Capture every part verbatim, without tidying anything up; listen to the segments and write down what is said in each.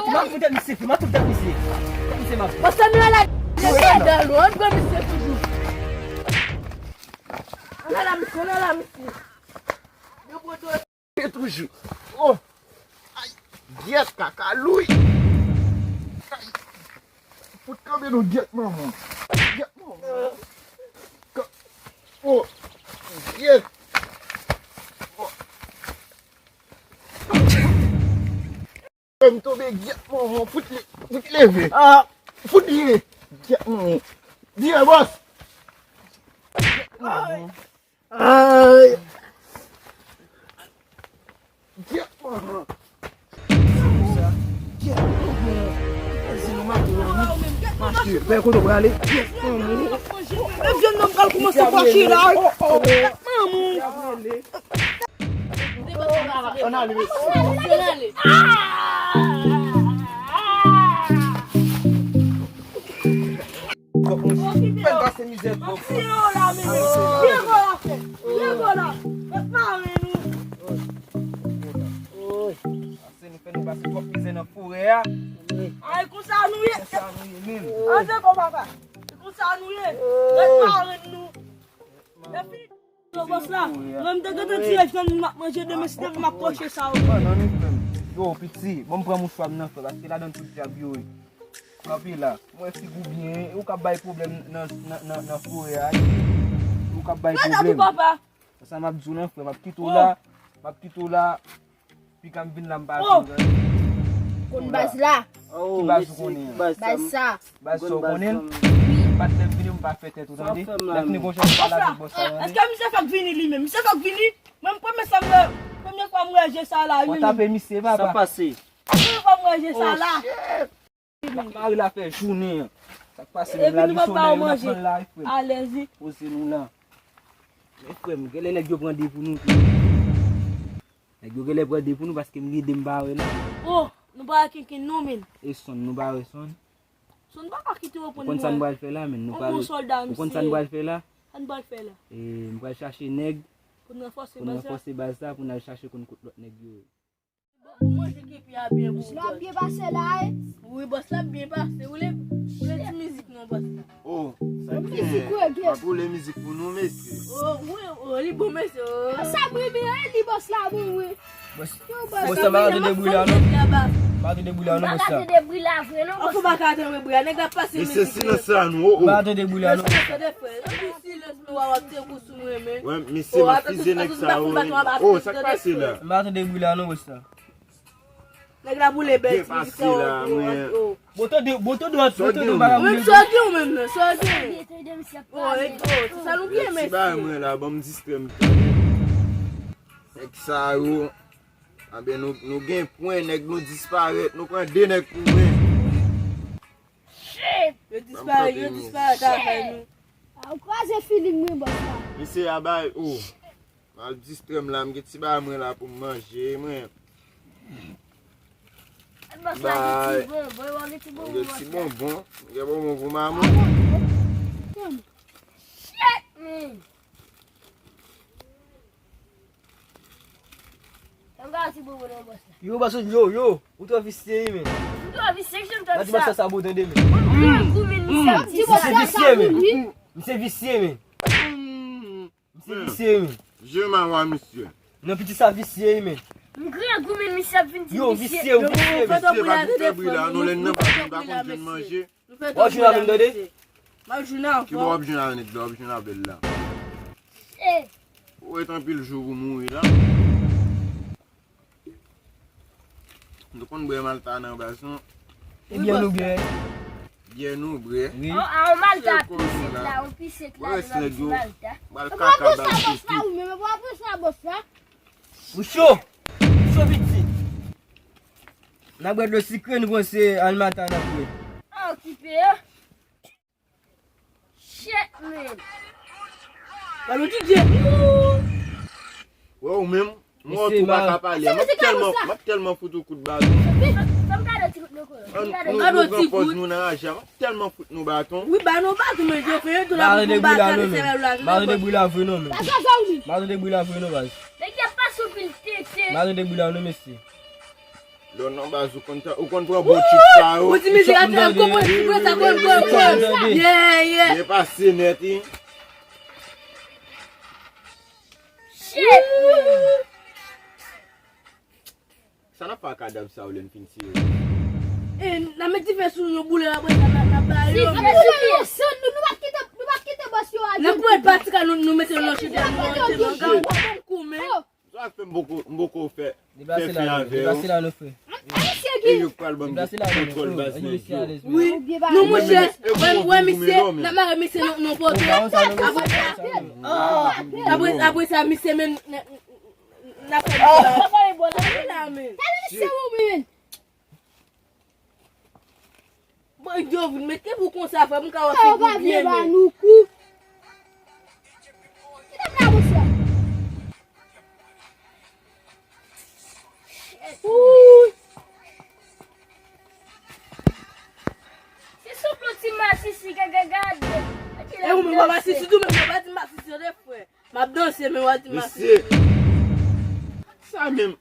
M ap fout tèt misye, frè, m ap fout tèt misye. Tèt misye m ap. Pase nou la, misye dan lou, ann pran misye toujou. Ann ala misye, ann ala misye. Yo pran toujou. Oh! Ay! Gyèt, kakalouy! Ay! Fout kanpe non, gyèt manman! Gyèt manman! Ka-, oh! Gyèt! Oh! M tonbe, gyèt manman! Fout li, fout leve! Ah! Fout li! Gyèt manman! Vire, bòs! Gyèt manman! Ay! Gyèt manman! Sa, gyèt manman! Ezi nou mache la, wi. Mache, men kote w prale? Gyèt manman! E vyann nan pral kòmanse kwache la. Oh, oh. Gyèt manman! Ann ale, mesye. Fè l pase mizè twòp. Yo la, men. Diego la, frè. Diego la. Mwen pa renmen nou. Pase nou fè nou pase twòp mizè nan forè a. Ay, konsa nou ye. Konsa nou ye, menm. Antre kon papa. Konsa nou ye. Mwen pa renmen nou. Yo, bòs la, mwen m te gentan tire vyann m ap manje demen, si te vin m ap kòche sa yo. Yo, piti, bon, m pran mouchwa m nan, frè, paske ladan tout dyab yo ye. Kanpe la, mwen figi w byen, ou k ap bay pwoblèm nan, nan, nan, nan forè a, ou k ap bay pwoblèm. Sa m ap di w lan, frè, m ap kite w la, m ap kite w la. Piga m vin la, m pa vin, tande. Konn baz la. Ki baz ou konnen an? Baz sa. Baz sa ou konnen? Wi. Patnè m vini, m pa fè tèt ou, tande. Lè fini gon jan m pale avèk bòs la, tande. Èske misye fèk vini li menm? Misye fèk vini? Mwen, m premye sa m wè, premye fwa m wè je sa la, wi. Mwen tape misye, papa. Sa pase. Premye fwa m wè je sa la. Mari la fè jounen an. Sa k pase menm la, li sonnen, yo nan pran la, frè m. Alèz wi. Poze nou la. Men frè m, genlè nèg yo pran de pou nou tou. Nèg yo genlè pran de pou nou paske m gen de m pa wè non. Oh, nou pa wè kenken non, men. E Sonn, nou pa wè Sonn? Sonn pa ka kite yo pran nou. Ou konn sa n pral fè la, men? Nou pral, ou konn sa n pral fè la? Sa n pral fè la? E, m pral chache nèg pou n ranfòse baz la, pou n al chache konn kot lòt nèg yo ye. Ou manje kepi a byen bon. Bòs la ap byen pase la, e? Wi, bòs la ap byen pase. Ou le, ou le ti mizik non, bòs la. Oh, sa k gen? M ap woule mizik pou nou, mesye. Oh, wi, oh, li bon, mesye, oh. Sa m renmen an, li bòs la bon, wi. Bòs, bòs la, m pa ka tande bri la, non. M pa tande bri la, non, bòs la. M pa ka tande bri la vre, non, bòs la. Ou pa ka tande bri la, nèg la ap pase mizik. Mesye, silans la, nou, oh, oh. M pa tande bri la, non. Mesye, tande, frè. Silans, nou, w ap te kou sou mwen, men. Wè, mesye, m ap fize nèg sa yo. Oh, sa k pase la? M pa tande bri la, non, bòs la. Nèg la boule bèl ti mizik sa yo. Bon, tande, bon, tande, bon, tande, bagay. Ou menm, sa w gen, ou menm, sa w gen. Oh, e, oh, se sa nou gen, mesye. Ti bagay mwen la, ban m distrè m. Nèg sa yo, anben, nou, nou gen pwen, nèg nou disparèt, nou pran de nèg pou mwen. Shit! Yo disparèt, yo disparèt avè nou. A, ou kraze feeling mwen, bòs la. Mesye a bay, oh. M al distrè m la, m gen ti bagay mwen la pou m manje, mwen. Bòs la gen ti bonbon, e w gen ti bonbon, e w gen ti bonbon, m gen bonbon pou maman. Shit, man! Yo, bòs, yo, yo, ou twò visye, wi, men. Ou twò visye, ki jan m twò visye? Gade bòs la sa bon tande, men. Ou twò goumen misye ap di sa. Misye visye, men. Misye visye, men. Misye visye, men. Je m'en vais, misye. Non, piti sa visye, wi, men. M gran goumen misye ap vin di yo, visye, visye, wi, visye, men. Misye pa vin fè bri la, non, lè n nan pa vin, pa konn jwenn manje. W ap jwenn avè m, tande? M ap jwenn avè w. Ki bò w ap jwenn avè nèg la, w ap jwenn avè l la? Ou ret anpil jou pou mouri la. Nou konn bwè Malta nan baz, non? E byè nou bwè. Byè nou bwè. Wi. Oh, ah, Malta pisik la, ou pisik la, nou ap di Malta. Bal kaka, bal pisik. Ou cho. Ou cho, piti. N ap bwè dlo sikre, nou panse Almata n ap bwè. Ah, okipe, hein? Shit, man. Gade D J. Wè ou menm, mwen ou pa ka pale. M ap tèlman, m ap tèlman fout ou kout baton. Fè m gade ti kout nan kò. Nou, nou pran pòz nou nan raje a. M ap tèlman fout nou baton. Wi, ba nou baton, men yo fè yo tou la pou baka de sèvèl la. Ba nou de bri la vre non, men. Ba nou de bri la vre non, baz. Nèg y ap pase yon pil tete. Ba nou de bri la non, mesye. Lè w nan baz ou konn tan, ou konn pran bon tchip sa yo. Ou di mizik a fè m konprann, ou konn sa, konn, konn, konn. Yeah, yeah. Byen pase nèt, wi. Shit. Sa n ap fè ak kadav sa yo lè n fin tire? E, n a met dife sou yo, boule, apre sa, n a, n a ba yo. Apre sa, nou, nou p ap kite, nou p ap kite bòs yo ale. N ap pran pati ka nou, nou mete yo nan chita, nou mete yo nan gang, w ap ban m kou, men. Sa fè m poko, m poko fè, fè fen avè yo. Deplase la, nou, frè. E yo k pral ban m kontwòl baz nèg yo. Wi. Non, monchè, wè, wè, misye, n ap mare misye nan, nan pòtè. Apre sa, apre, apre sa, misye menm, n, n, n ap fè misye la. Bon, yo vin mete pou konsa, frè, m ka wè figi w byen, men. Kite m la, monchè. Ouy. Se sou plon ti masisi, gade, gade. E ou menm, masisi, tou menm, pa di masisi, tande, frè. M ap danse, men w ap di m ap... Mesye. Sa menm.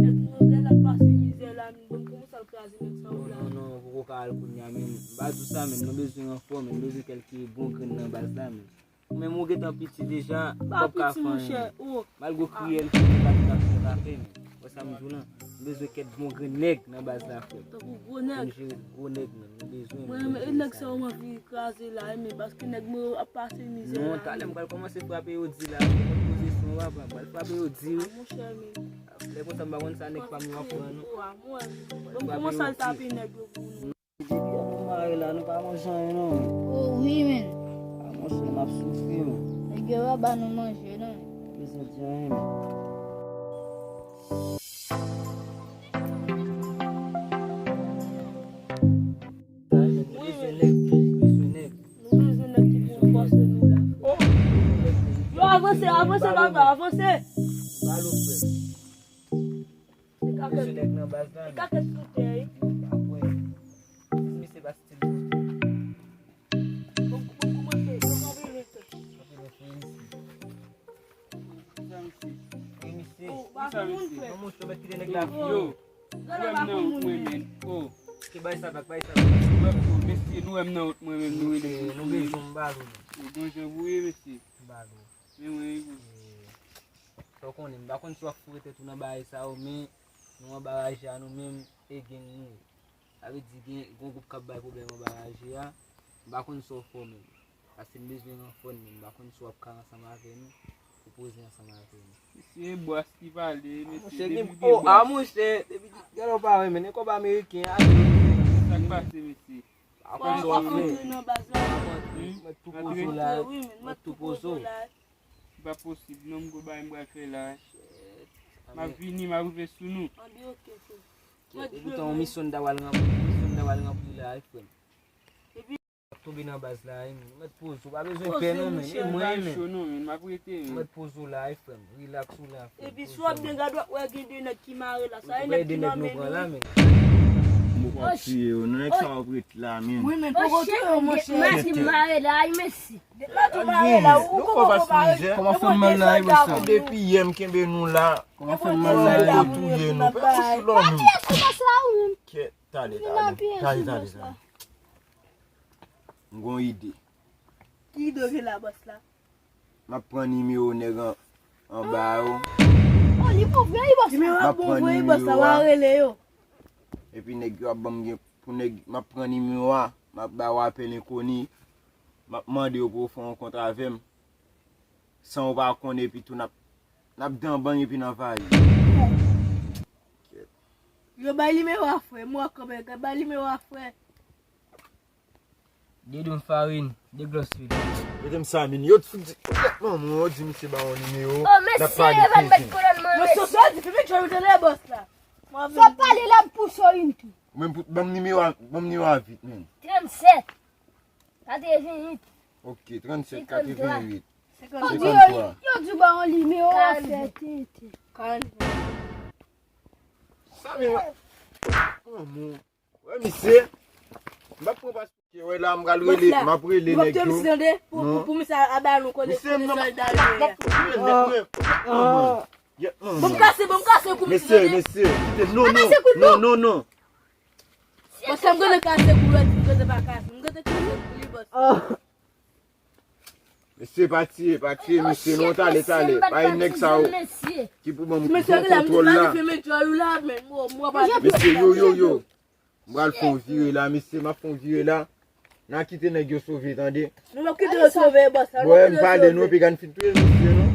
Nèg mwen, gade l ap pase mizè la, men bon, kòman sa l kraze nèg sa yo la? Non, non, non, poko ka al kounye a, men m pa di w sa, men nou bezwen ranfò, men nou bezwen kèlke bon grenn nan baz la, men. Ou menm ou gentan piti deja, ou p ap ka fè anyen. Malgre w kriyèl, kriyèl, pa tout ap fè kafe, men. Wè sa m di w lan? M bezwen kèk bon grenn nèg nan baz la, frè. Tankou gwo nèg. Pou n jere gwo nèg, men. M bezwen, m bezwen nèg sa yo m anvi kraze la, wi, men, paske nèg mwen yo ap pase mizè la. Non, talè m pral kòmanse frape yo di la, frè. Mwen poze son, papa, m pral frape yo di, wi. A, monchè, men. Lè konsa, m pa konn sa nèg pa m yo ap pran, non. Bon, kòman sa l tape nèg yo pou nou? Depi yè nou mare la, nou pa manje anyen non, men. O wi, men. A, monchè, n ap soufri, men. Nèg yo pa ba nou manje, non, men. Bezwen di anyen, men. Sa, men, nou bezwen nèg, men, nou bezwen nèg. Nou bezwen nèg ki pou fòse nou la. Yo, avanse, avanse, papa, avanse. Balo, frè. Se kakèt. Mesye nèg nan baz la, men. Se kakèt sou tè, wi. Apre, mesye pa stil nou. Bon, bon, kòmanse, bon, bon, bon, bon. Sa misye. Wi, misye. Sa misye. Non, monchè, mèt kite nèg la. Yo. Gade la pou moun, men. Oh. Ke bay sa, bay sa. Mesye, nou wè m nan wot mwen menm, nou rele. Nou bezwen m balo. Bon jan pou ye, mesye. Balo. Men mwen, wi. Sa w konnen, m pa konn si w ap foure tèt ou nan bagay sa yo, men nou anba raje a nou menm, e geng nou ye. Sa vle di gen, gen yon gwoup k ap bay pwoblèm anba raje a, m pa konn sa w fè w menm. Paske m bezwen ranfò n, men m pa konn si w ap ka ansanm avè nou, pou poze ansanm avè nou. Mesye, bwès ki pale, mesye, depi gen bwès. A, monchè, depi, gade w pa wè, men, e kòb ameriken, a, sa k pase, mesye? Pa konn sa w ap fè. Mèt tou poze w la, mèt tou poze w. Se pa posib, non, m gon bagay m pral fè la. M ap vini, m ap rive sou nou. Anbi, oke, frè. Epoutan, yon misyon n ta pral ranpli, misyon n ta pral ranpli la, wi, frè m. Epi w ap tonbe nan baz la, wi, men. Ou mèt poze w, pa bezwen pè, non, men. E mwen, men. Cho, non, men, m ap rete, men. Ou mèt poze w la, wi, frè m. Rilaks ou la, frè m. Epi si w ap byen gade, w ap wè gen de nèg ki mare la. Sa e nèg ki nan men nou. M poko ap tiye yo, non, nèg sa yo ap ret la, men. Wi, men poko tiye yo, monchè. Nèg ki mare la, wi, mesye. Depi lè tou mare la, ou kòman fè m mal la, wi, sa. Depi yè m kenbe nou la. Kòman fè m mal la, wi. Yo touye nou. Pè ou sou lò nou. Kèt, tale, tale, tale, tale, tale. M gon ide. Ki ide w gen la, bòs la? M ap pran nimewo nèg an, anba yo. Oh, li bon vre, wi, bòs la. M ap pran nimewo a. Epi nèg yo ap ban m gen pou nèg, m ap pran nimewo a, m ap ba w apèl enkoni, m ap mande yo pou yo fè yon kont avè m, san yo pa konnen, epi tou n ap, n ap danbang epi n anvayi. Yo bay nimewo a, frè, m wè kanmenm, bay nimewo a, frè. De doum farin, de glòs luil. Mete m sa, men. Yo fout di, manman, yo di misye ba yon nimewo. Oh, mesye, yo va met kolòn mwen, mesye. Yo sòsè di, fè men jòl tande bòs la. Sa pale la, m pouse w tou. Ou menm pou, ban m nimewo a, ban m nimewo a vit, men. Tranntsèt. Katreventuit. Ok, tranntsèt, katreventuit. Yo di, yo di ba yon nimewo a, frè, tete. Sa, men, manman. Wè, misye. M p ap pran paspò. Wè la, m pral rele, m ap rele nèg yo. Pou, pou, pou misye a ba nou konnen, konnen sòlda yo ye a. M ap rele nèg mwen. Bon, m kase, bon, m kase kou misye, mesye, tande. Mesye, kite, non, non, non, non, non. Bòs la, m gentan kase kou, yo di m gentan pa kase, m gentan kase kou li, bòs la. Mesye, pa tiye, pa tiye, mesye, non, tale, tale. Pa gen nèg sa yo ki pou ban m kontwòl la. Mesye, yo, yo, yo. M pral fè yon vire la, mesye, m ap fè yon vire la. N a kite nèg yo sove, tande. Nou p ap kite yo sove, bòs la. Bwè, m pale, nou, epi gad fin touye misye, non.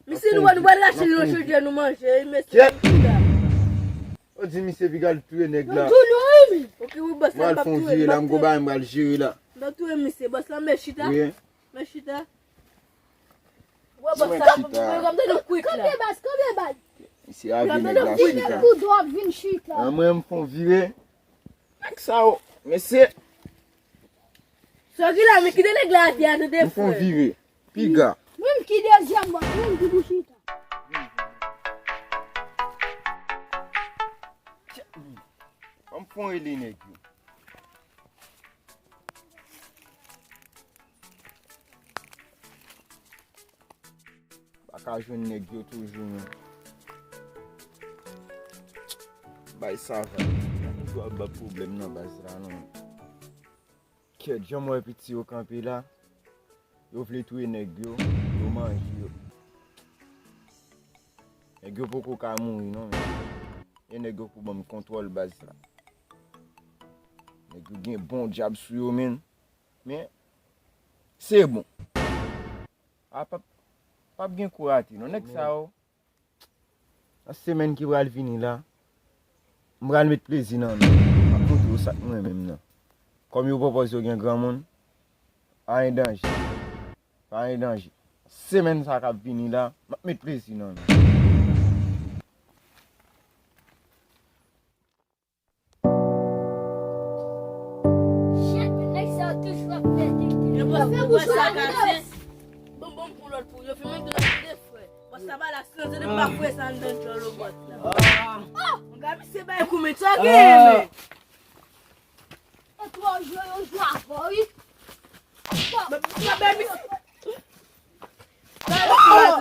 Misye, nou pral, nou pral rache yon chedye, nou manje, mesye. Kyèt! Ou di misye piga l touye nèg la. Yo di nou, wi, men. Ok, wi, bòs la, m pral fè yon vire la, m gon bagay m pral jere la. M pral touye misye, bòs la, men chita. Wi. Men chita. Wè, bòs la, mwen gade nou kwik la. Kanpe baz, kanpe baz. Misye a vin nèg la chita. Kou dwòp vin chita. An mwen, m fè yon vire. Nèg sa yo, mesye. Sòki la, men kite nèg la atè a, tande frè. M fè yon vire. Piga. Mwen ki dezyèm bòs, mwen ki pou chita. Ban m fè yon rele nèg yo. Pa ka jwenn nèg yo toujou, men. Bay sa va. Toujou ap ba pwoblèm nan baz la, non. Kèt, jan m wè piti yo kanpe la, yo vle touye nèg yo, yo manje yo. Nèg yo poko ka mouri, non, men. E nèg yo pou ban m kontwòl baz la. Nèg yo gen bon djab sou yo, men. Men, se bon. A p ap, p ap gen kou rate, non. Nèg sa yo, nan semèn ki pral vini la, m pral met plezi nan men. M ap montre yo sa k mwen menm nan. Kòm yo pwopòz yo gen granmoun, pa gen danje. Pa gen danje. Semèn sa k ap vini la, m ap met plezi nan men. Shit, nèg sa yo toujou ap pèdi. Yo pa fè bouch la, gade. Bon, bon, pou lòt pou yo fè menm de lòt de frè. Bòs la pa la, sinon se de pa frè sa anndan djòl ou bòs la. Oh, gade misye bay kou men sa gen men. E twò jwe yo jwe avè wi.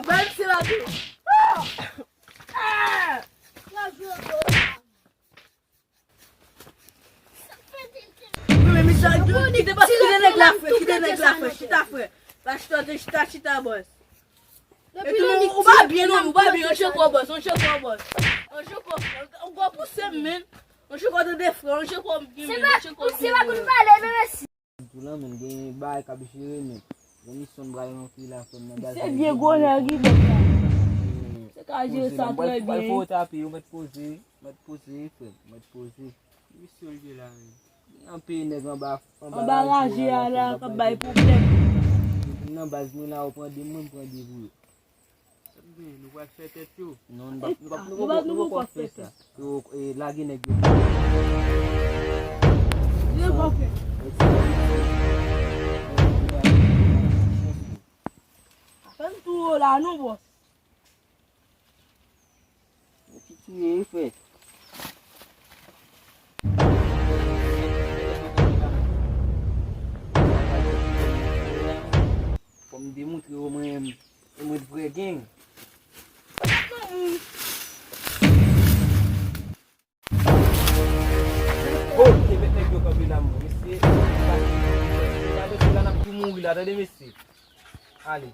Ba misye la tou. Twò jwe yo. Wi, men misye, kite bòs, kite nèg la frè, kite nèg la frè, chita frè. Pa chita, chita, chita bòs. Epi non, ou pa byen non, ou pa byen, on cheko bòs, on cheko bòs. On cheko, ou gwo pouse m, men. On cheko tande frè, on cheko byen, men, on cheko byen. Se pa, se pa konn pale, men mèsi. Tou la, men, gen bagay k ap jere, men. Gen misyon m pral ranpli la, frè m nan baz. Se vye gwo nèg li bòs la. Se ka jere sa trè byen. Mwen fè w tape, ou mèt poze. Mèt poze, frè m, mèt poze. Misyon l ye la, men. Gen anpil nèg anba, anba raje a la, k ap bay pwoblèm. Depi nan baz mwen la, ou pran de mwen, m pran de pou yo. Ebyen, nou pral fè tèt yo. Non, nou pa, nou pa, nou pa, nou pa fè sa. Yo, eh, lage nèg yo. Yo konprann. Fè m tou la, non, bòs. Ou ki tiye, frè. Fò m demontre yo mwen menm, e mwen vrè gang. Oh, te met nèg yo kanpe la, mwen, mesye. Gade, se la n ap tou mouri la, tande, mesye. Ale.